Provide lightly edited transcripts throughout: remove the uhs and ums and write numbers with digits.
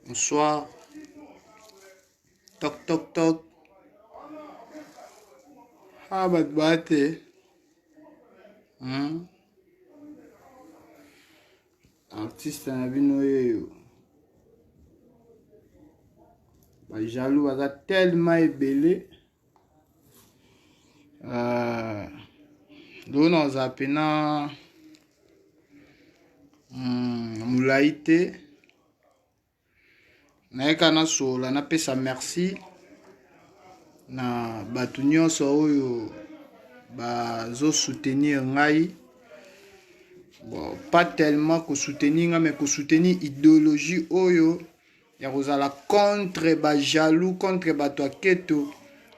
Bonsoir. Toc toc toc. Ah bato baya te. Artiste na bino yeyo. Ba jaloux baza tellement ebele. Euh, lelo nazala mpena molai te nayeka nasolola napesa merci na bato nyonso oyo bazosoutenir ngai bon pas tellement kosoutenir ngai mais kosoutenir idéologie oyo ya kozala contre ba jaloux contre bato ya keto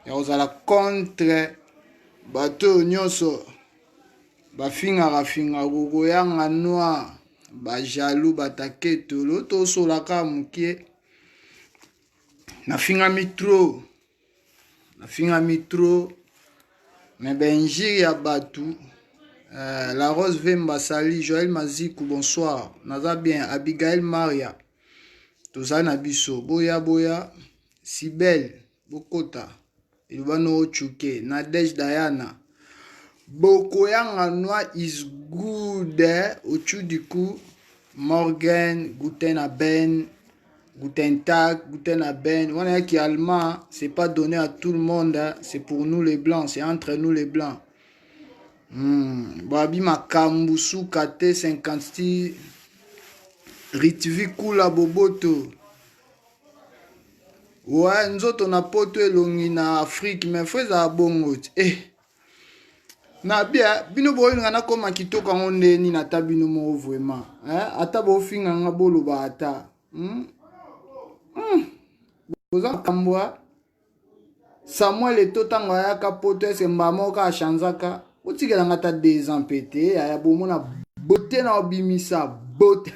ya kozala contre bato oyo nyonso bafingaka fingaka kokoyanga noir ba jaloux bato ya keto lo tosolaka mokie nafingami trop nafingami trop mais ba injure ya bato la Rose Vemba sali Joël Maziku bonsoir naza bien Abigail Maria toza na biso boya boya Sibel bokota eloba no ochuke Nadège Diana bokoyanga noa is good eh? Ochudiku Morgan Guten Aben Guten Tag Guten Aben wana yaki allemand c'est pas donné à tout le monde hein? C'est pour nous les blancs, c'est entre nous les blancs. Babi makambu suka te 56 Ritvi Kula Boboto ouais nzoto na poto elongi na Afrique mais faut ezala bongo ti eh na bia bino boyolinga nakoma kitoko yango nde nini ata bino moko vraiment eh? Ata bofinga nga boloba ata Boza makambo Samuel Eto ntango ayaka poto ese mbala moko achanzaka botikelanga ata 2 ans mpe te aya bomona beauté na obimisa beauté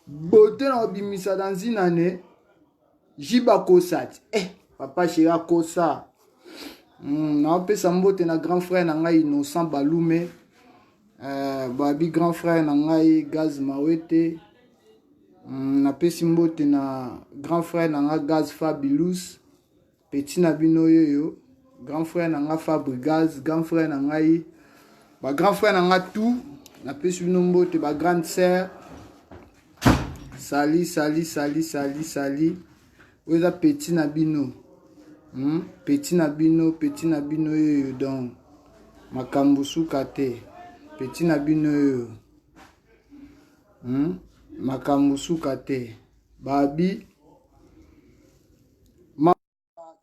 beauté na obimisa dans une année jiba kosa ti eh, papa chéri akosa naopesa mbote na grand frère na ngai Innocent Balume babi grand frère na ngai Gaz Mawete napesi mbote na grand frère na ngai Gaz Fabilus petit na bino oyo grand frère na ngai Fabrigaz grand frère na ngai ba grand frère na ngai tout napesi bino mbote ba grande sœur sali sali sali sali sali oyo eza petit na bino Petit na bino petit na bino oyo donc makambo suka te petit na bino oyo Makambo suka te babi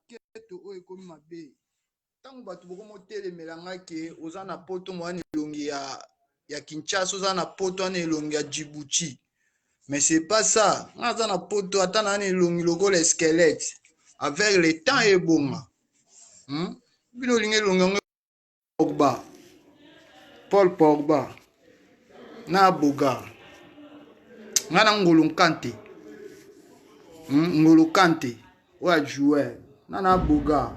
keto oyo ekomi mabe ntango bato bokomotelemela ngai ke oza na poto mwana elongi ya Kinshasa oza na poto wana elongi ya Djibouti mais c'est pas ça nga aza na poto ata na wana elongi lokola squelette avec le temps ebonga Bino olingi elongi yango Pogba Paul Pogba na Boga nga na Ngolo Kante Ngolo Kante oyo ya joueur na Boga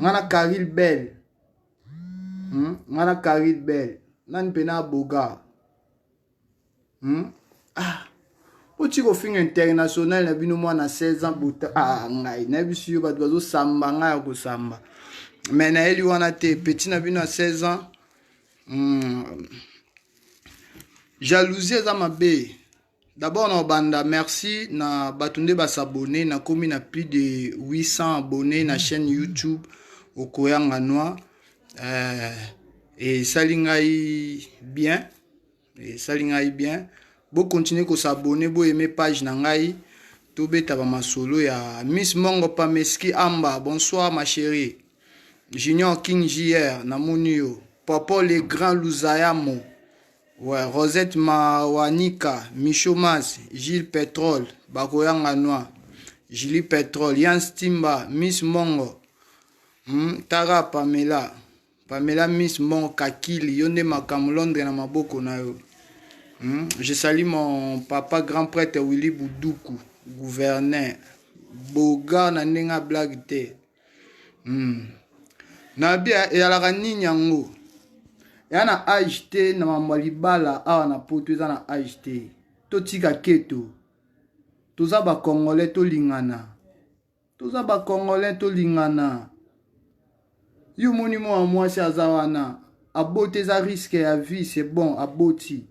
nga na Karil Bell Nga na Karil Bell nani mpe na Boga Ah oti kofinga international na bino mwana 16 ans bota ah ngai nayebisi yo bato bazosamba ngai ya kosamba mais nayeli wana te petit na bino ya 16 ans Jalousie eza mabe. D'abord na obanda merci na bato nde basabone nakomi na plus de 800 abonnés na chaîne YouTube okoyanga noa esali ngai bien esali ngai bien bokontinue kosabone boyeme page na ngai tobeta bamasolo ya Miss Mongo Pameski Amba bonsoir ma chérie Junior King JR namoni yo Popo le grand Luzayamo ouais, Rosette Mawanika Micho Mas Gilles Petrol bakoyanga noa Julie Petrol Yans Timba Miss Mongo Tara Pamela Pamela Miss Mongo Kakili yo nde makambo Londres na maboko na yo Je salue mon papa grand prêtre Willy Bouduku gouverneur Boga na ndenge blague te Na bia ezalaka nini yango eya na age te na mambo ya libala awa na poto eza na age te totika keto. Toza ba congolais tolingana. Toza ba congolais tolingana. Yo moni mwana mwasi aza wana aboti eza risque ya vie c'est bon aboti.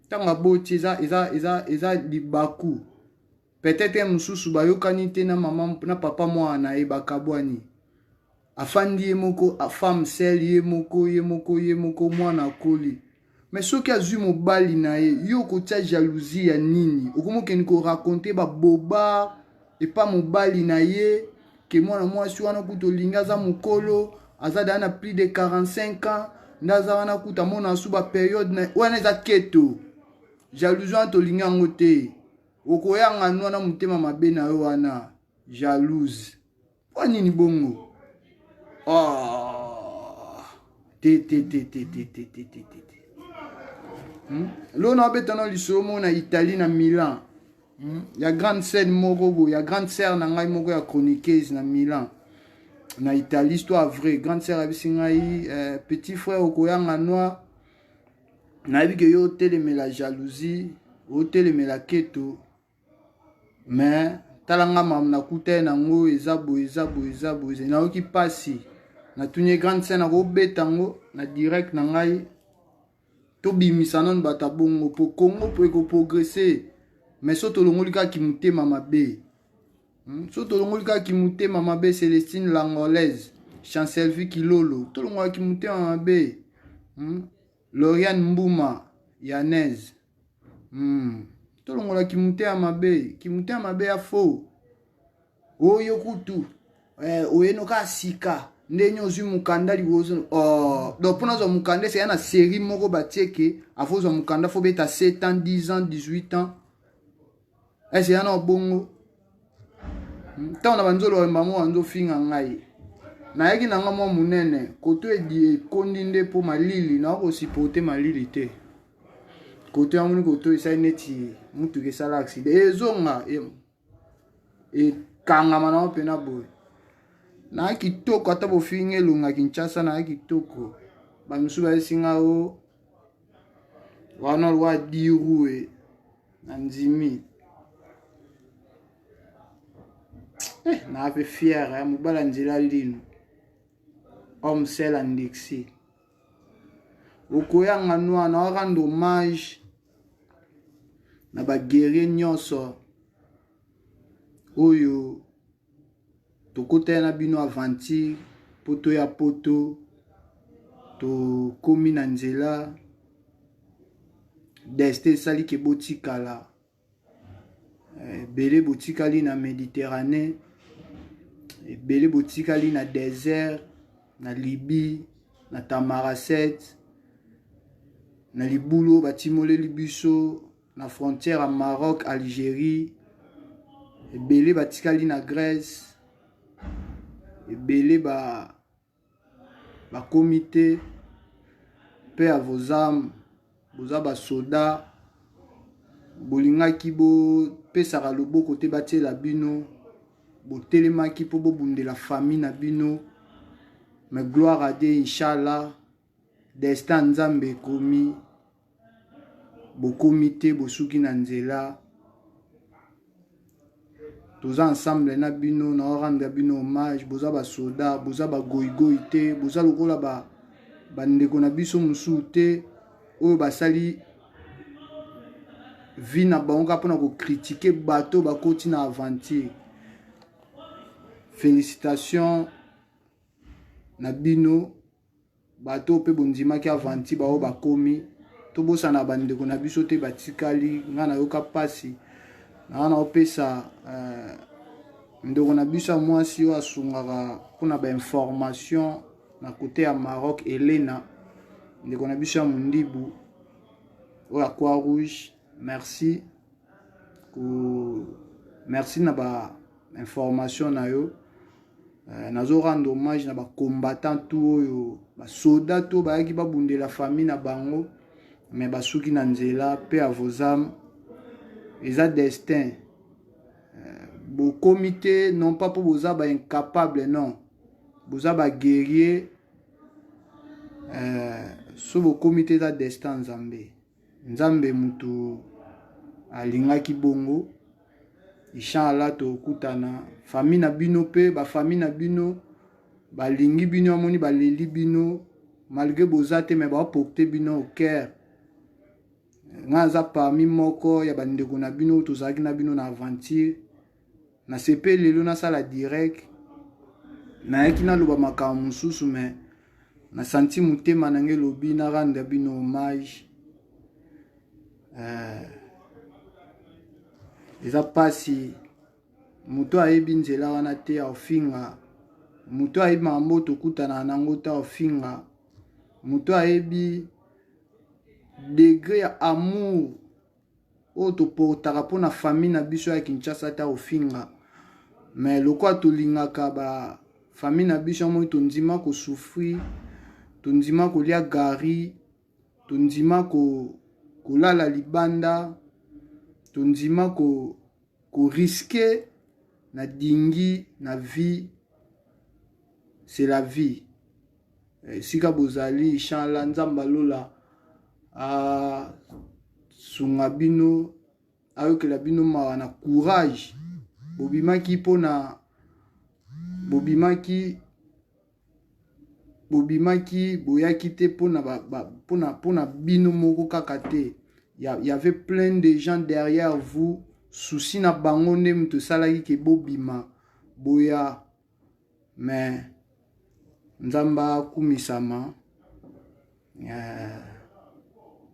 Ntango aboti eza eza eza eza libaku. Peut-être mosusu bayokani te na mama na papa mwana na ye bakabwani. Afandi ye moko femme seule ye moko ye moko ye moko mwana akoli. Mais soki azwi mobali na ye, yo okotia jalousie ya nini? Okomi okende ko raconter ba boba epa mobali na ye ke mwana mwasi wana kutu olingi aza mokolo, aza deja na plus de 45 ans, nde aza wana kutu amona su ba periode na wana eza keto. Jalousie wana tolingi yango te. Okoyanga nwa na motema mabe na yo wana jalouse. Mpo nini bongo? Oh. Te te te te te te te te te. Lona abeta na lisolo moko na Italie na Milan. Ya grande scène moko boye, ya grande sœur na ngai moko ya chroniqueuse na Milan. Na Italie, histoire vraie. Grande sœur abisi ngai petit frère okoyanga noir. Nayebi ke yo otelemela jalousie, otelemela keto. Mais tala nga mamu nakuta ye nango eza boye eza boye eza boye nayoki mpasi natuni ye grande sœur nakobeta yango na direct na ngai tobimisa nanu bato ya bongo po Congo po ekoprogresse mais so tolongoli kaka kimotema mabe so tolongoli kaka kimotema mabe Celestine Langolaise Chancelvie Kilolo tolongolaka kimotema mabe Lauriane Mbuma Yanez tolongola kimotema mabe kimotema mabe ya faux oyo kutu oyenoka sika ndenge ozwi mokanda liboso oh, donc mpona ozwa mokanda eseya na série moko batie ke afo ozwa mokanda fo beta 7 ans 10 ans 18 ans eseya na obongo ntango na banzolo oyemba mo banzofinga ngai nayaki nanga mwa monene koto edi ekondi nde mpo malili nakosipote malili te koto yango ni koto esali neti mutuka esala accident ezonga ekangama nango mpena boye naa kitoko ata bofingi elonga Kinshasa naa kitoko bamisusu bayesi nga o wana lwa dirue na ndimi naa mpe fier mobala nzela lino homme seul andexi okoyanga noa na rendre hommage na baguerrier nyonso oyo tokotaya na bino aventure poto ya poto tokomi na nzela destin esali ke botikala ebele botikali na Méditerranée ebele botikali na désert na Libye na Tamanrasset na libulu oyo batimoleli biso na frontière ya Maroc Algérie ebele batikali na Grèce ebele bakomi te mpe ya vos âmes boza basoda bolingaki bopesaka loboko te batiela bino botelemaki mpo bobundela famille na bino mais gloire à Dieu inchallah destin nzambe ekomi bokomi te bosuki na nzela toza ensemble na bino na rendre bino hommage boza basoda boza bagoigoi te boza lokola bandeko na biso mosusu te oyo basali vie na bango kaka mpona kocritiquer bato bakoti na aventure. Félicitation na bino bato mpe bondimaki aventure bao bakomi tobosana bandeko na biso te batikali ngai nayoka mpasi naa naopesa ndeko na biso ya mwasi oyo asungaka mpona bainformation na kote ya Maroc Elena ndeko na biso ya mondibu oyo ya Croix Rouge merci merci na ba information na yo nazo rendre hommage na bacombattant tout oyo basoda to bayaki babundela famille na bango mais basuki na nzela mpe ya vos âmes eza destin bokomi te non pas mpo boza baincapable non boza baguerrier so bokomi te eza destin nzambe nzambe mutu alingaki bongo. Inshallah tokutana. Famille na bino pe, ba famille na bino balingi bino, amoni baleli bino malgré boza te mais ba porter bino au cœur. Nga aza parmi moko ya bandeko na bino tozalaki na bino na aventure. Nasepeli lelo nasala direct. Nayaki naloba makambo mosusu mais nasanti motema na ngai elobi na rendre bino hommage. Eza pasi moto ayebi nzela wana te aofinga, moto ayebi makambo tokutana nango te aofinga, moto ayebi degré ya amour oyo toportaka mpona famille na biso ya Kinshasa te aofinga. Mais lokola tolingaka ba famille na biso yango, tondima kosouffrir, tondima kolia gari, tondima kolala libanda, tondima korisquer na dingi na vie. C'est la vie. Esika bozali, inshallah Nzambe alola asunga bino, ayokela bino mawa na courage. Bobimaki mpona bobimaki bobimaki boyaki te mpona mpona bino moko kaka te. Y avait plein de gens derrière vous. Souci na bango nde moto esalaki ke bobima boya. Mais Nzambe akumisama.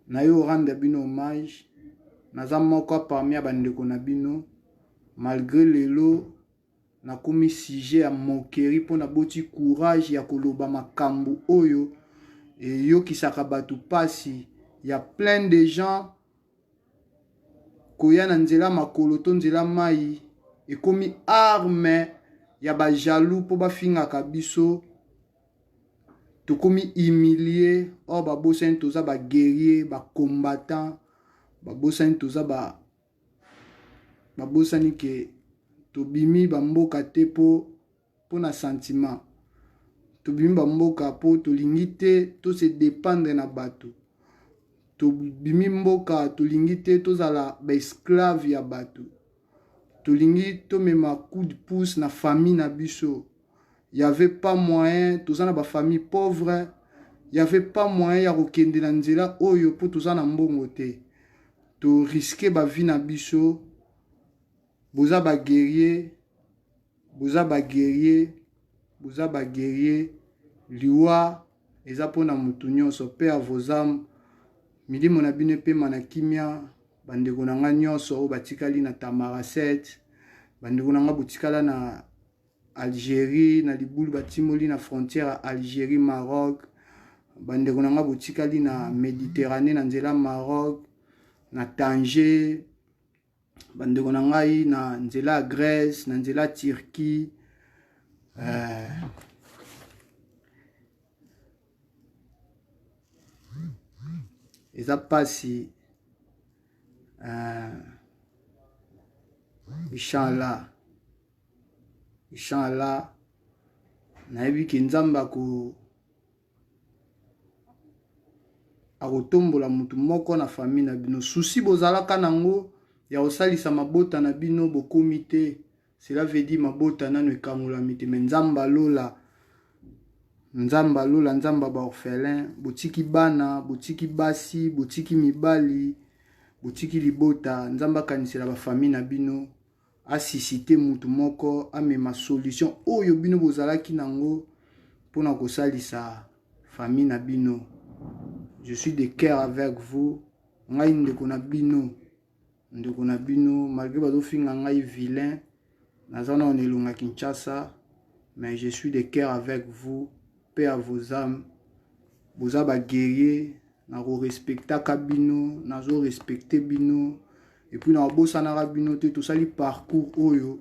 Na yo rendre bino hommage. Naza moko parmi ya bandeko na bino, malgré lelo nakomi sujet ya moquerie mpona boti courage ya koloba makambo oyo eyokisaka bato pasi. Ya plein de gens koya na nzela makolo to nzela mai ekomi arme ya bajaloux mpo bafingaka biso. Tokomi humilie or babosani toza baguerrier, bacombattant. Babosani toza ba babosani ke tobimi bamboka te mpo mpona sentiment. Tobimi bamboka mpo tolingi te tose dépendre na bato. Tobimi mboka, tolingi te tozala baesclave ya bato. Tolingi tomema coup de pouce na famille na biso. Y avait pas moyen, toza na bafamille pauvre. Y avait pas moyen ya kokende na nzela oyo mpo toza na mbongo te. Torisquer bavie na biso. Boza baguerrier, boza baguerrier, boza baguerrier. Liwa eza mpona motu nyonso. Mpe à vos âmes, milimo na bino epema na kimia. Bandeko na nga nyonso oyo batikali na Tamanrasset, bandeko na nga botikala na Algérie, na libulu batimoli na frontière ya Algérie Maroc, bandeko na nga botikali na Méditerranée, na nzela Maroc, na Tanger, bandeko na ngai na nzela ya Grèce, na nzela ya Turquie, eza pasi. Inshallah, inshallah, nayebi ke Nzambe akotombola motu moko na famille na bino. Souci bozalaka nango ya kosalisa mabota na bino, bokomi te. Cela veut dire mabota nano ekangolami te. Me Nzambe alola, Nzambe alola, Nzambe ya baorphelin. Botiki bana, botiki basi, botiki mibali, botiki libota. Nzambe akanisela bafamille na bino, asuscite mutu moko amema solution oyo bino bozalaki nango mpona kosalisa famille na bino. Je suis de cœur avec vous. Ngai ndeko na bino, ndeko na bino, malgré bazofinga ngai vilain, naza nano na elonga Kinshasa, mais je suis de cœur avec vous. Paix à vos âmes. Boza baguerrier, nakorespectaka bino, nazorespecte bino, et puis nakobosanaka bino te. Tosali parcours oyo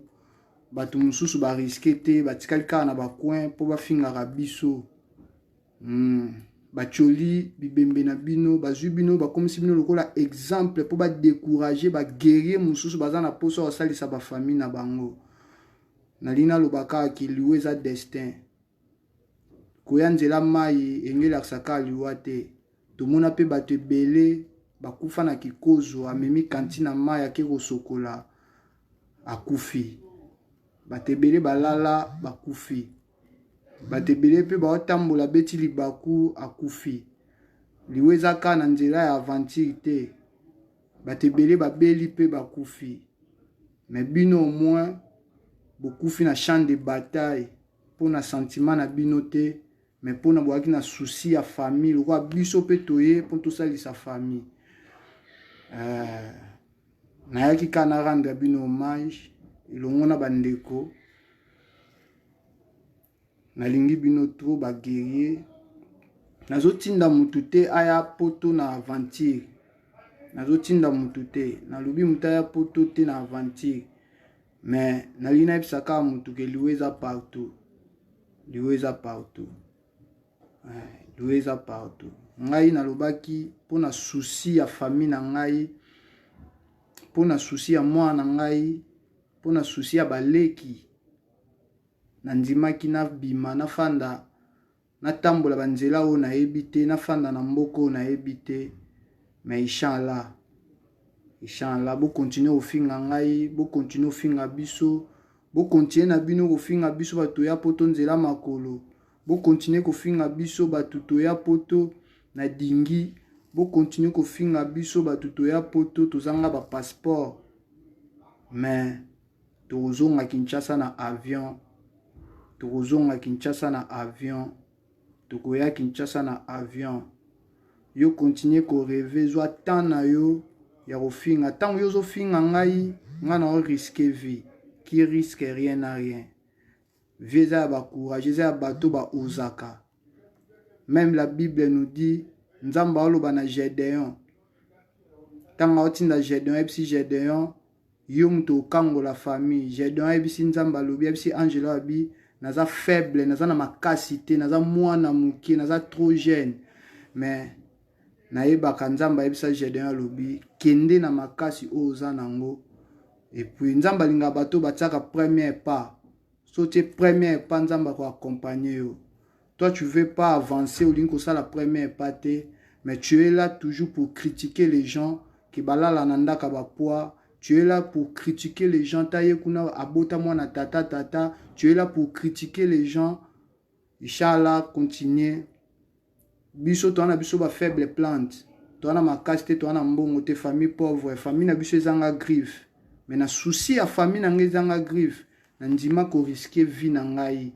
bato mosusu barisquer te, batikali kaka na bacoin mpo bafingaka biso. Batioli bibembe na bino, bazwi bino, bakomisi bino lokola exemple mpo badécourager baguerrier mosusu baza na mposa basalisa bafamille na bango. Nalingi naloba kaka ke liwa eza destin. Koya nzela mai engelakisa kaka liwa te. Tomona mpe bato ebele bakufa na kikozo, amemi kanti na mai, ake kosokola. Akufi. Bato ebele balala bakufi. Bato ebele mpe baotambola beti libaku akufi. Liwa eza kaka na nzela ya aventure te. Bato ebele babeli mpe bakufi. Mais bino au moins bokufi na champ de bataille mpo na sentiment na bino te, mais mpo na boyaki na souci ya famille lokola biso mpe toye mpo tosalisa famille. Nayaki kaka na rendre bino hommage elongo na bandeko. Nalingi bino trop ba guerrier. Nazotinda mutu te aya poto na aventure. Nazotinda mutu te, nalobi mutu aya poto te na aventure, mais nalingi nayebisa kaka mutu ke liwa eza partout. Liwa eza partout. Liwa eza partout. Ngai nalobaki mpona souci ya famille na ngai, mpona souci ya mwana na ngai, mpona souci ya baleki. Nandimaki nabima, nafanda, natambola banzela oyo nayebi te, nafanda na mboka oyo nayebi te. Mais inchallah, inchallah, bokontinue kofinga ngai, bokontinue kofinga biso, bokontinue na bino kofinga biso bato ya poto nzela makolo, bokontinue kofinga biso bato toya poto na dingi, bokontinue kofinga biso bato toya poto tozanga ba passeport. Mais tokozonga Kinshasa na avion, tokozonga Kinshasa na avion, tokoya Kinshasa na avion. Yo continue ko rêver, zwa temps na yo ya kofinga. Ntango yo ozofinga ngai, ngai na risque vie. Qui risque rien n'a rien. Vie eza ya ba courage, eza ya bato ba ozaka. Même la Bible nous dit, Nzambe aloba na Gédéon. Ntango aotinda Gédéon, ayebisi Gédéon, yo moto okangola famille. Gédéon ayebisi Nzambe, alobi, ayebisi Angelo, abi naza faible, naza na makasi te, naza mwana moke, naza trop jeune. Mais nayebaka Nzambe ayebisa Gédéon, alobi kende na makasi oyo oza nango. Et puis Nzambe alingaka bato batiaka premier pas. So tie premier pas, Nzambe akoaccompagne yo. Toi tu veux pas avancer, olingi kosala premier pas te, mais tu es là toujours pour critiquer les gens qui balala na ndaka ba poids. Tu es là pour critiquer les gens, taye kuna abota mwana tata tata. Tu es là pour critiquer les gens. Inchallah, continue. Biso toana biso ba faible plante, toana makasi te, toana mbongo te, famille pauvre, famille na biso ezanga griffe. Mais na souci ya famille na ngai ezanga griffe, na ndima ko risquer vie na ngai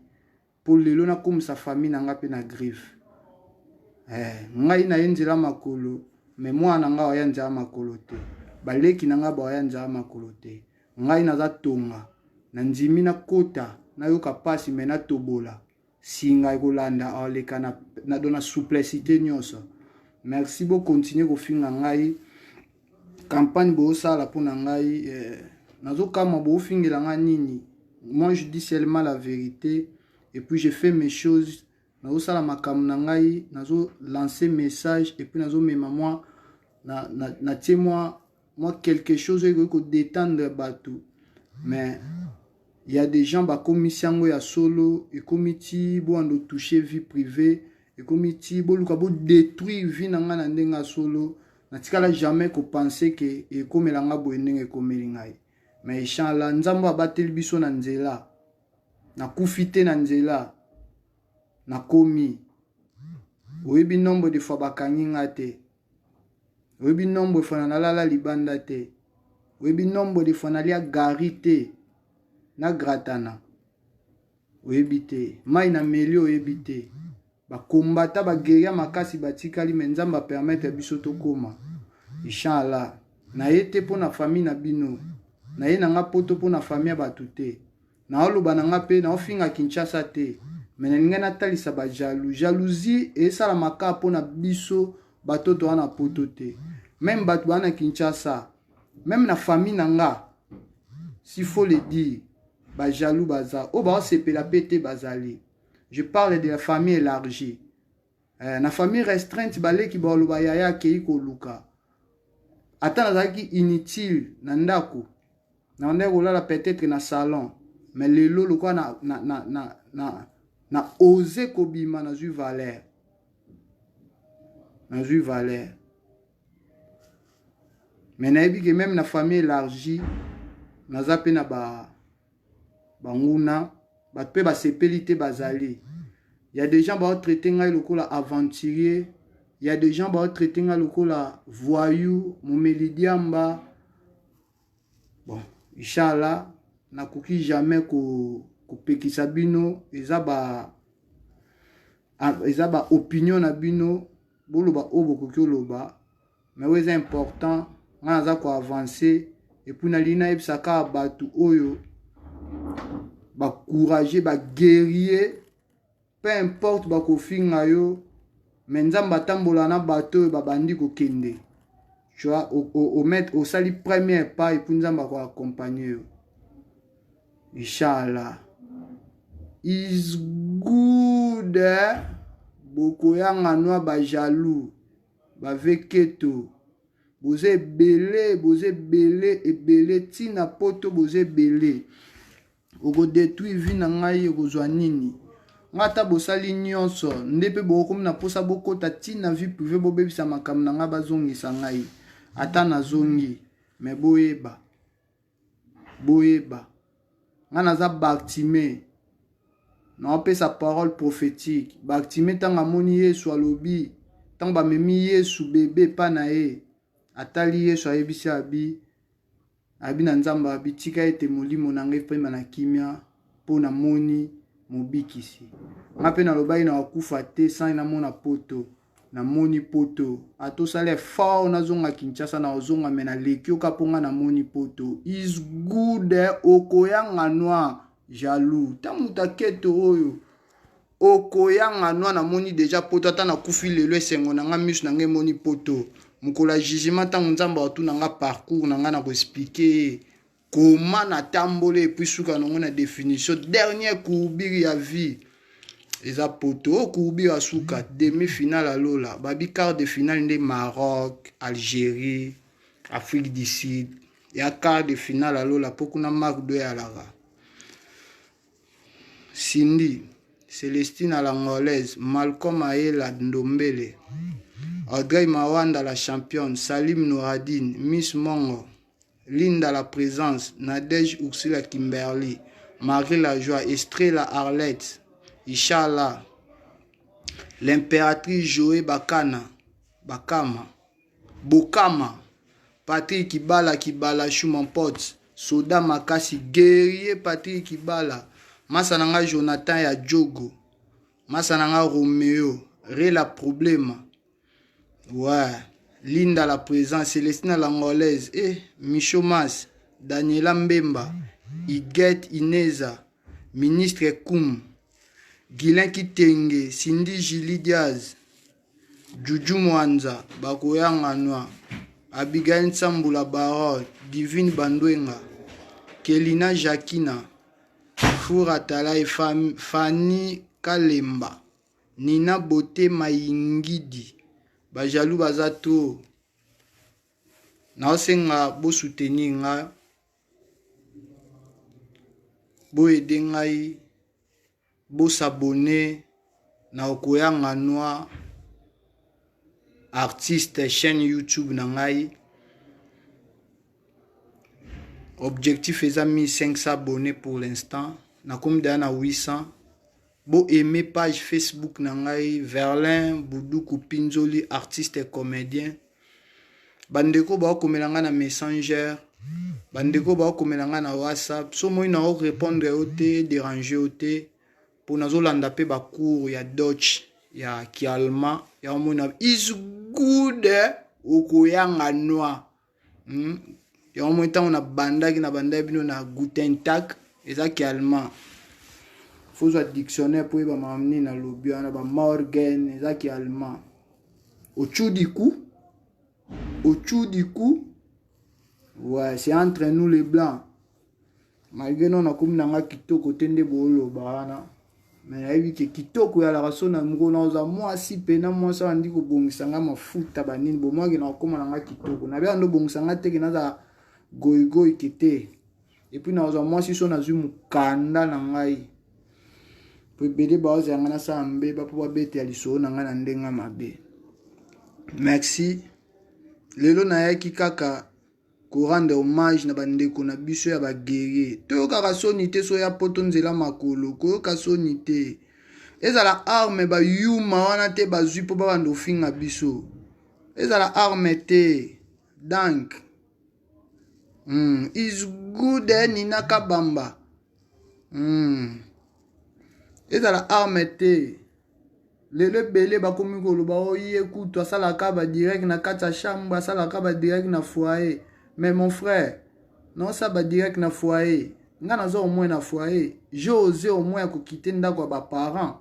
po lelo nakomisa famille na ngai mpe na griffe. Ngai na ye nzela makolo, mais mwana na ngai oya nzela makolo te, baleki na ngai baoya nzela makolo te. Ngai naza tonga, na ndimi nakota, nayoka pasi, mais natobola singa ekolanda aleka na, na, na souplicité nyonso. Merci, bokontinue kofinga ngai. Campagne bosala mpona ngai, nazokamwa bofingela ngai nini. Moi je dis seulement la vérité et puis je fais mes choses. Nazosala makambo na ngai, nazolancer message et puis nazomema mwa natie mwa mwa quelque chose oyo ekoki kodétendre bato. Mais il y a des gens bakomisi yango ya solo, ekomi ti bowanda toucher vie privée, ekomi ti boluka bodétruire vie na ngai na ndenge ya solo. Natikala jamais kopenser ke ekomela nga boye ndenge ekomeli ngai. Mais inchallah, Nzambe abateli biso na nzela, nakufi te na nzela, nakomi. Oyebi nombre de fois bakangi nga te, oyebi nombre fois na nalala libanda te, oyebi nombre de fois nalia gari te, nagratana, oyebi te mai na meli, oyebi te. Bakombata baguerrier makasi batikali, mais Nzambe apermettre biso tokóma. Inchallah, naye te mpo na famille na bino, naye na nga poto mpo na famille ya bato te. Naoloba na nga mpe naofinga Kinshasa te, mais nalingai natalisa bajaloux. Jalousie esalamaka mpo na biso bato toza na poto te. Même bato baa na Kinshasa, même na famille na nga, s'il faut le dire, bajaloux baza oyo baosepela mpe te bazali. Je parle de la famille élargie. Na famille restreinte, baleki baloba yaya akei koluka. Ata nazalaki inutile na ndako, na ndaki kolala peut-être na salon, mais lelo lokola na ose kobima, nazwi valeur, nazwi valeur. Mais nayebi ke même na famille élargie, Naza mpe na ba banguna, bato mpe basepeli te bazali. Ya des gens baotraite ngai lokola aventurier, ya des gens baotraite ngai lokola voyou, momeli diamba. Bon, inshallah nakoki jamais kopekisa bino, eza ba opinion na bino, boloba oyo bokoki oloba, mais oyo eza important, ngai naza koavance. Et puis nalingi nayebisa kaka bato oyo bacourage, baguerrier, peu importe bakofinga yo, mais Nzambe atambola na bato oyo babandi kokende. Tu vois, omettre osali premier pas et puis Nzambe akoaccompagne yo, inshallah. Is good, eh? Bokoyanga nwa bajaloux, baveketo, boza ebele, boza ebele ebele, ntina poto boza ebele. Okodétruire vie na ngai, okozwa nini? Nga ata bosali nyonso nde mpe bokokomi na mposa bokota ntina vie privée, bobebisa makambo na ngai, bazongisa ngai. Ata nazongi, me boyeba, boyeba, ngai naza Bartime, naopesa parole prophétique. Bartime, ntango amoni Yesu, alobi, ntango bamemi Yesu bebe epa na ye, atali Yesu, ayebisi, abi abi na Nzambe, abi: "Tika ete molimo na ngai epema na kimia, mpo namoni mobikisi." Nga mpe nalobaki na kokufa te sans namona poto. Namoni poto. Atosala effort nazonga Kinshasa, na ozonga, me naleki yoka mpo nga namoni poto. Is good. Okoyanga noir, jaloux, ta moto aketo oyo okoyanga noir. Namoni déjà poto. Ata nakufi lelo, esengo na nga, miso na nga emoni poto. Mokolo ya jugement, ntango Nzambe atuna nga parcours na nga, na koexpliquer ye koma natambola. Et puis suka nango na définition, dernière courbure ya vie eza poto. Oyo courbure ya suka, demi finale alola babi, quart de finale nde Maroc, Algérie, Afrique du Sud ya quart de finale alola, mpo kuna mark do eyalaka. Cindy Celestine l'Angolaise, Malcolm Ayela Ndombele, Audrey Mawanda la championne, Salim Nouradine, Miss Mongo, Linda la présence, Nadège Ursula Kimberly, Marie la joie, Estrella Arlette, Ishala, l'impératrice Joé Bakana, Bakama, Bokama, Patrick Kibala Kibala Chou, mon pote, Soda Makasi, guerrier Patrick Kibala, masa na nga Jonathan ya Jogo, masa na nga Romeo, Rela Problema, ouais, Linda la présence, Célestina l'Angolaise, eh, Micho Mas, Daniela Mbemba, Iget Ineza, ministre Koum, Guilain Kitenge, Cindy Julie Diaz, Juju Mwanza, Bakoyanga Noa, Abigail Nsambula Barol, Divine Bandwenga, Kelina Jacquina, Fura Talai, Fanny Kalemba, Nina Bote Mayingidi. Bajaloux baza to. Naosenga bosoutenir nga, boaider ngai, bos'abonner na Okoyanga Noir artiste, chaîne YouTube na ngai. Objectif eza 1500 abonnés. Pour l'instant nakomi deya na 800. Boaime page Facebook na ngai, Verlin Buduku Pinzoli, artiste et comédien. Bandeko baokomela ngai na Messenger, bandeko baokomela ngai na WhatsApp, so moi na orépondre yo te, dérange yo te, mpo nazolanda mpe bacours ya Deutsch, ya kiallemand ya omona. Is good. Okoyanga noir, Yango moi, ntango nabandaki, nabandaki bino na guten Tag, eza kiallemand. Fozwa dictionnaire mpo oyeba makambo nini nalobi wana. Bamorgen eza kiallemand. Ochudiku, ochudiku, ouais, c'est entre nous les blancs. Malgré non nakomi na nga kitoko te nde booloba wana, me nayebi ke kitoko eyalaka so na moko naoza mwasi mpena mwasi awa ndi kobongisa nga mafuta banini bomwaki na kokóma na nga kitoko. Nabi ando obongisa nga teke naza goigoi ke te. Et puis nazwa mwasi so nazwi mokanda na ngai, po ebele baozela ngai nasala mbeba mpo babetela lisolo na ngai na ndenge mabe. Merci. Lelo nayaki kaka. Ko rendre hommage na ba ndeko na biso ya ba guerrier. Toyokaka soni te soya poto nzela makolo, koyoka soni te. Ezala arme ba yuma wana te bazwi mpo babanda kofinga biso. Ezala arme te. Donc is good eh, Nina Kabamba. Ezala arme te. Lelo ebele bakomi koloba o ye kutu asalaka ba direct na kati ya chambre, asalaka ba direct na foyer. Mais mon frère, naosala ba direct na foyer, nga naza au moins na foyer, j'ai osé au moins ya kokite ndako ya ba parents.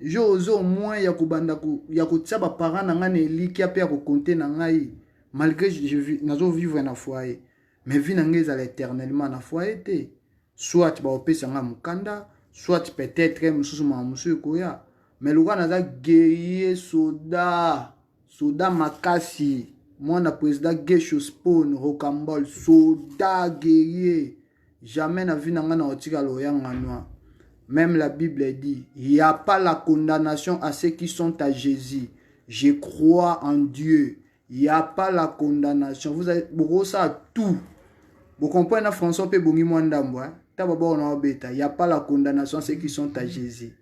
J'ai osé au moins ya kobanda ya kotia ba parents na ngai na elikya mpe ya kokonte na ngai, malgré nazo vivre na foyer, mais vie na ngai ezala éternellement na foyer te. Soit baopesa nga mokanda, soit peut-être mosusu makambo mosusu ekoya, mais lokola naza guerrier, soda, soda makasi, mwana président Gesho Spawn Rocambole, soda guerrier, jamais na vie na ngai na kotikala oyanga noir. Même la Bible dit, il n'y a pas la condamnation à ceux qui sont à Jésus. Je crois en Dieu. Il n'y a pas la condamnation. Vous avez beaucoup ça tout. Vous comprenez François pe bongi mwandambo hein. Taba ba on beta. Il n'y a pas la condamnation à ceux qui sont à Jésus.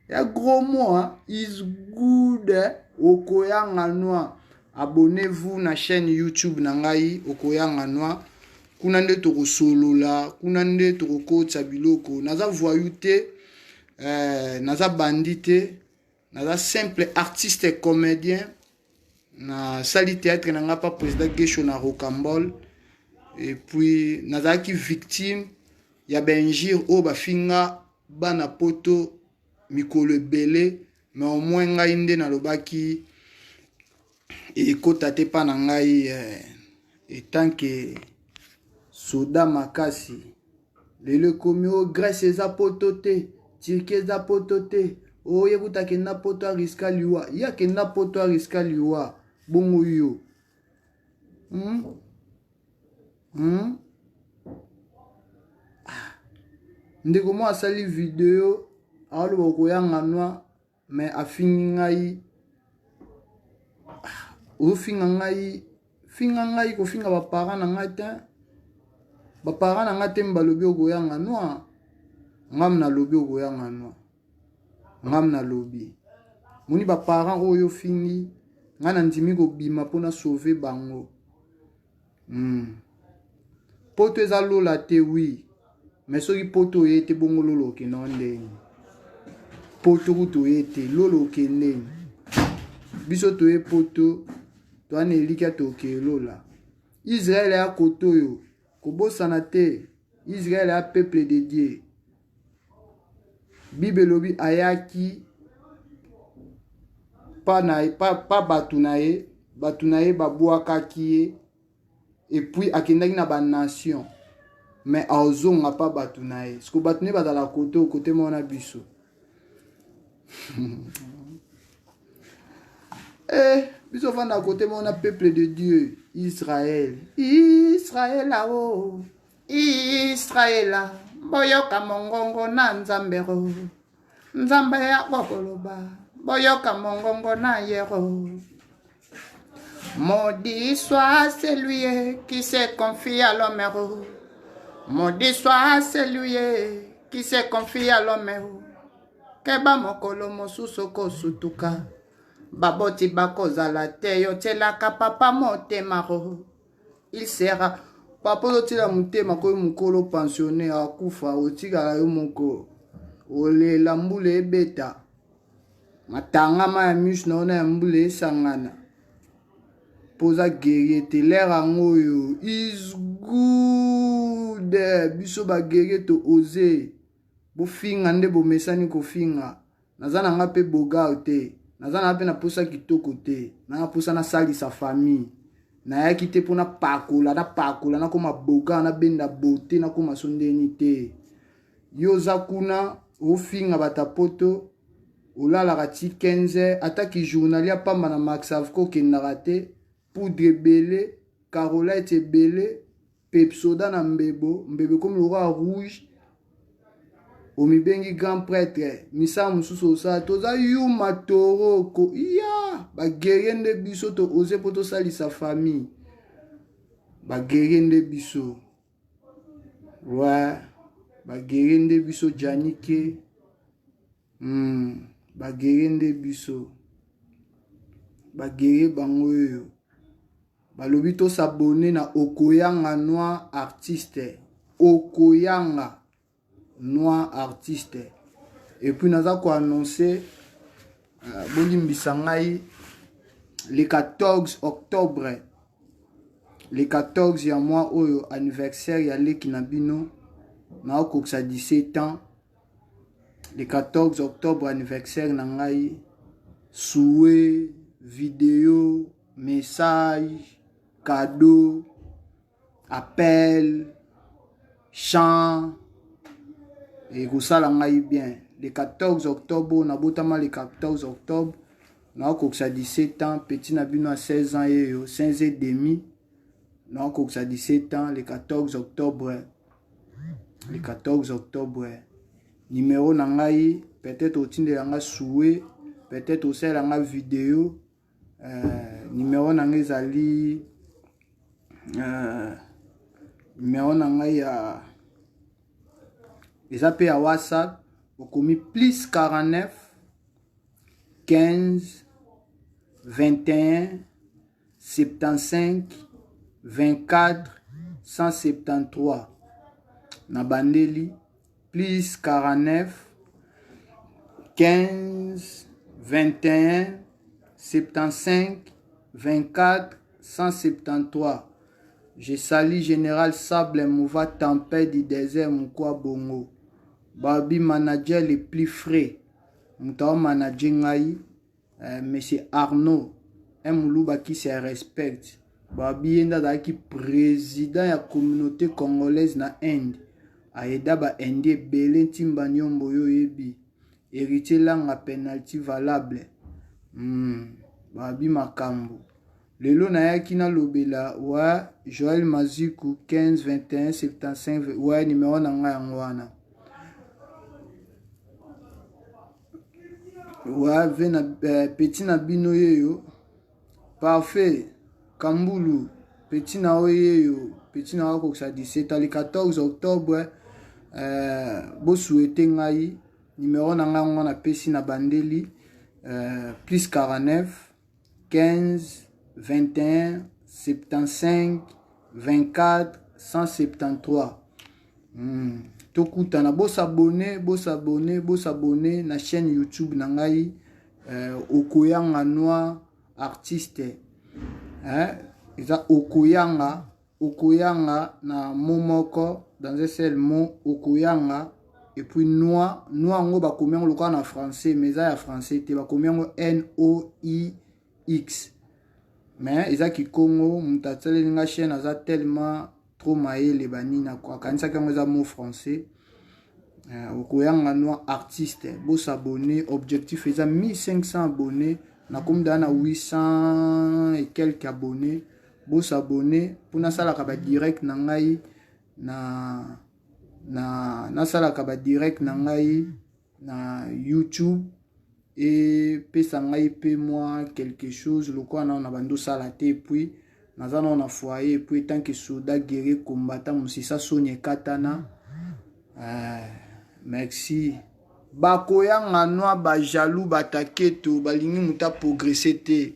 Il y a gros mot hein. Is good. Okoyanga noir. Abonnez-vous na chaîne YouTube na ngai Okoyanga noir. Kuna nde tokosolola, kuna nde tokokotisa biloko. Naza voyou te, naza bandit te, naza simple artiste comédien. Na sali théâtre na nga pa président Gesho na Rocambole. Et puis nazalaki victime ya ba injure oyo bafinga bana poto mikolo ebele, mais au moins ngai nde nalobaki ekota te mpa na ngai, etant que soda makasi. Lelo ekomi o Grèce eza poto te, Turquie eza poto te, oye kuta akenda poto ariska liwa, ye akenda poto ariska liwa, bongo yo Ah. Ndeko moko asali video aoloba okoyanga noa, mais afingi ngai. Ah, ozofinga ngai, finga ngai, kofinga baparent na ngai te, baparent na ngai te. Balobi okoyanga noa, ngam nalobi okoyanga noa, ngam nalobi moni baparent oyo ofingi ngai, nandimi kobima mpona sauver bango. Poto eza lola te, oui, mais soki poto oye te, bongo lola okende o ndeni? Poto kutu oye te, lola okendeni? Biso toye poto, toya na elikya tokee lola. Israele ya kote oyo kobosana te, Israele ya peuple de Dieu. Bible elobi ayaki pa, na, pa, pa bato na ye, bato na ye babwakaki ye, et puis akendaki na banation, mais azonga pa bato na ye. Siko bato na ye bazala kote kote moko na biso. Eh, biso ofanda kote moko na peuple de Dieu, Israël, Israël ao Israela, boyoka mongongo na Nzambe ro. Nzambe akokoloba, boyoka mongongo na ye ro. Maudit soit celui qui se confie à l'homme ro. Maudit soit celui qui se confie à l'homme ro. Keba, mokolo mosusu okosutuka, baboti bakozala te. Yo tielaka papa motema ro, il sera papa. Ozotiela motema koyo, mokolo pensionnaire akufa, otikala yo moko, olela, mbula ebeta, matangama ya miso na yo na ya mbula esangana, mpo oza guerrier te. Lere yango oyo is good. Biso baguerrier to ose bofinga nde bomesani kofinga. Naza na nga mpe bogar te, naza na nga mpe na posa kitoko te, na posa nasalisa famille. Nayaki te mpo napakola, napakola, nakóma bogar, nabenda bote, nakóma so ndeni te. Yo oza kuna ofinga bato ya poto, olalaka ti 15, ataki journalier pamba na Maxavco, okendaka te, poudre ebele, carolite ebele, pepsoda na mbebo, mbebo ekomi lokola rouge, omibengi grand prêtre. Misala mosusu osala, toza yuma toroko ya baguerrier nde biso to ose mpo tosalisa famille. Ba guerrier nde biso. Ouais, ba guerrier nde biso Janike. Ba guerrier nde biso. Ba guerrier bango oyo. Balobi to s'abonner na Okoyanga Noir artiste. Okoyanga Noir artiste. Et puis naza ko annoncer bolimbisa ngai le 14 octobre. Le 14 ya mois oyo anniversaire ya leki na bino na okokisa 17 ans. Le 14 octobre anniversaire na ngai, souhait, vidéo, message, cadeau, appel, chant ekosala ngai bien. Le 14 octobre nabotama le 14 octobre nakokisa 17 ans, petit na bino ya 16 ans yeyo 16 et demi nakokisa 17 ans le 14 octobre. Le 14 octobre numéro na ngai, peut-être otindela nga souhait, peut-être osalela nga vidéo. Numéro na ngai ezali numéro na ngai ya eza pe ya WhatsApp, okomi plus 49 15 21 75 24 173. Na bandeli plus 49 15 21 75 24 173. Je salue Général Sable Mouva Tempête du désert Mukwa Bongo. Babi manager le plus frais. Mutao manager ngai monsieur Arnaud un muluba qui se respecte. Babi yenda azalaki président ya communauté congolaise na Inde. Aida ba Indien ebele ntimba nyombo yo yebi. Héritier langa penalty valable. Babi makambo. Lelo nayaki nalobela wa Joël Maziku 15 21 75 wa numéro na ngai yango wana. Wa ve na petit na bino yeyo. Parfait. Kambulu petit na oyo yeyo, petit na oyo kokisa 17 ali 14 octobre. Bo souhaiter ngai numéro na ngai yango napesi na bandeli plus 49 15 21 75 24 173. Tokutana, bosabone, bosabone, bosabone na chaîne YouTube na ngai Okoyanga Noir artiste. Eza Okoyanga, Okoyanga na mot moko, dans un seul mot Okoyanga et puis noir, noir ngo bakomi yango lokola na français mais eza ya français te, bakomi yango N O I X. Mais eza kikongo, moto asaleli nga chaîne aza tellement trop mayele banini akanisaki yango eza mot français. Okoyanga Noir artiste, bosabone, objectif eza 1500 abonnés, nakomi daa na 800 et quelques abonnés. Bosabone mpo nasalaka ba direct na ngai na nasalaka ba direct na ngai na YouTube epesa ngai mpe mwa quelque chose lokola nano na bando osala te. Puis naza nano na foyer, et puis tant que soldat guerrier combattant mosisa soni ekatana. Merci. Bakoyanga noa bajaloux bataketo balingi moto aprogresse te,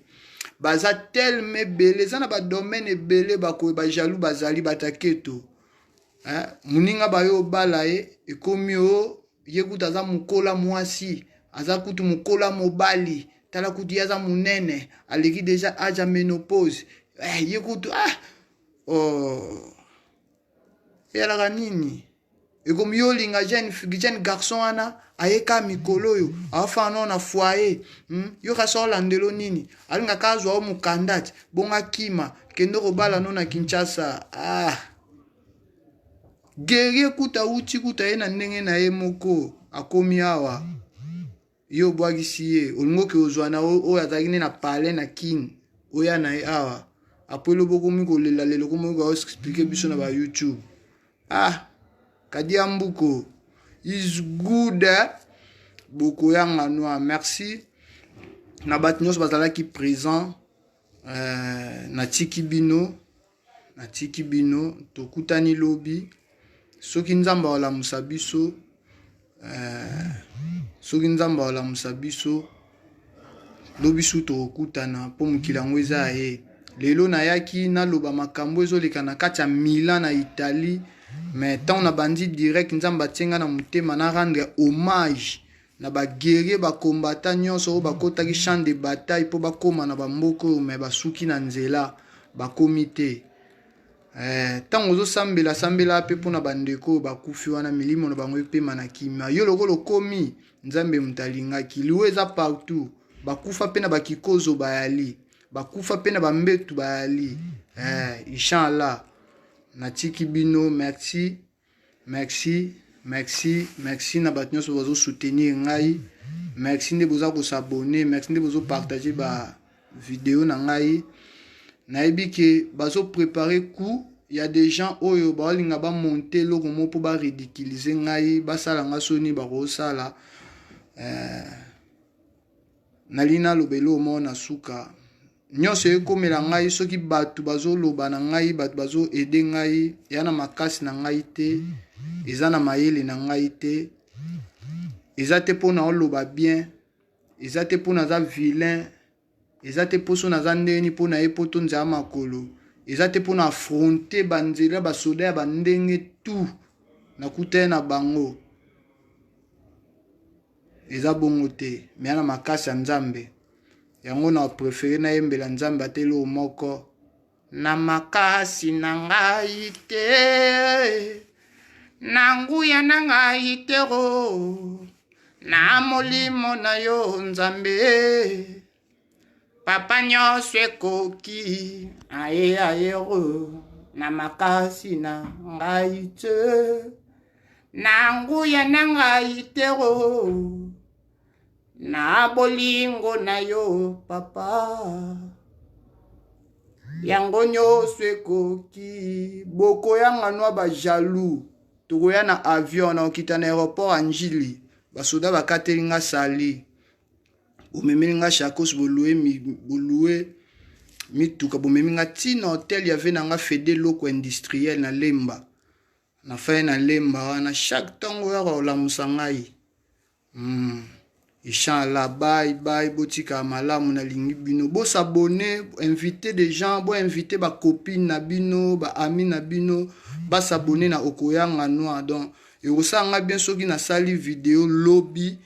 baza telema ebele, eza na badomaine ebele bakoye bajaloux bazali bataketo. Moninga bayo obala ye ekomi o ye kutu aza mokola mwasi, aza kutu mokola mobali, tala kutu ye aza monene aleki deja age ya ménopause. Ye kutu oh. Eyalaka nini ekomi yo olinga jeune garçon wana ayeka mikolo oyo aofana nao na foyer, Yo kasi olandelo nini alingaka azwa o mokanda ti bongo akima kende kobala no na Kinshasa. Guerrier kuta awuti kuta ye na ndenge na ye moko akomi awa, yo obwakisi ye, olingi oke ozwa na oyo azalaki nde na palais na Kine oya na ye awa apres lobi okomi kolela lelo okomi koexplike biso na ba YouTube. Kadia Mbuko is good. Bokoyanga noir. Merci na bato nyonso bazalaki présent. Natiki bino. Natiki bino, tokutani lobi. Soki Nzambe akolamusa biso, eh, soki Nzambe akolamusa biso, lobi su tokokutana mpo mokili yango eza ya ye. Lelo nayaki naloba makambo ezoleka na kati ya Milan na Italie, mais ntango nabandi direct Nzambe atie nga na motema na rendre hommage na ba guerrier ba combattant nyonso oyo bakotaki champ de bataille mpo bakóma na bamboka oyo me basuki na nzela bakomi te. Ntango eh, ozosambela sambela mpe mpo na bandeko oyo bakufi wana milimo na bango epema na kimia. Yo lokola okomi Nzambe moto alingaki liwa eza partout, bakufa mpe na bakikozo bayali, bakufa mpe na bambetu bayali. Eh, inshallah natiki bino, merci merci merci merci na bato nyonso bazo soutenir ngai, merci nde boza kosabone, merci nde bozo partager ba video na ngai. Nayebi ke bazo préparer coup ya des gens oyo baolinga bamonte eloko moko mpo baridiculize ngai, basala nga soni bakosala. Eh, nalingi naloba eloko moko na suka nyonso ekomela ngai. Soki bato bazoloba na ngai, bato bazo aide ngai, eya na makasi na ngai te, eza na mayele na ngai te, eza te mpo na oloba bien, eza te mpo naza vilain, eza te mpo so naza ndenge mpo na ye mpo to nzela makolo, eza te mpo na affronte banzela basoda ya bandenge tout nakutani na bango, eza bongo te. Me na makasi ya Nzambe yango na préféré nayembela Nzambe ata eloko moko na makasi na ngai te, na nguya na ngai te, o na molimo na yo Nzambe papa nyonso ekoki aye ayero na makasi na ngai te, na nguya na ngai te, o na bolingo na yo papa yango nyonso ekoki. Bokoyanga nwa bajaloux, tokoya na avion na okita na aéroport ya Njili, basoda bakateli nga sali, bomemeli nga chakos, bolue mituka, bomemi nga ntina hotel ya ve na nga Fede Loko industriel na Lemba. Na fai na Lemba wana chaque ntongo oyaka kolamusa ngai. Inshallah, bye bye, botika malamu, nalingi bino. Bosabone, inviter des gens, boinvite bacopine na bino, baami na bino, basabone na Okoyanga Noir. Donc ekosala nga bien soki nasali video lobi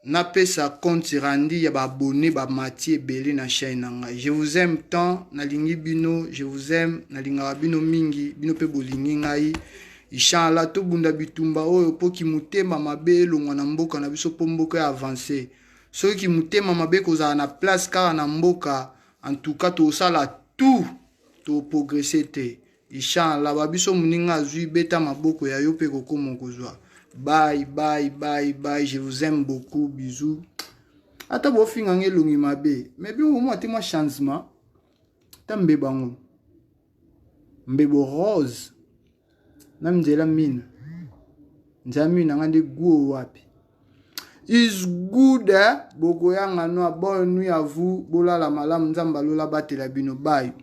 napesa compte rendu ya baabonné bamati ebele na chaîne na ngai. Je vous aime tant, nalingi bino, je vous aime, nalingaka bino mingi, bino mpe bolingi ngai. Inshallah tobunda bitumba oyo mpo kimotema mabe elongwa na mboka na biso, mpo mboka ya avance. Soki kimotema mabe kozala na place kaka na mboka, en tout cas tosala tout toprogresse te. Inshallah babiso moninga azwi beta maboko ya yo mpe kokoma kozwa. Bye bye bye bye, je vous aime beaucoup, bisous. Ata bofinga nga elongi mabe, mais bino bomwa te mwa changement ta mbebo yango mbebo rose na nzela mine, nzela mine nanga nde guo wapi is good, eh? Bokoyanga noa, bonne nuit à vous, bolala malamu, Nzambe alola batela bino, bye.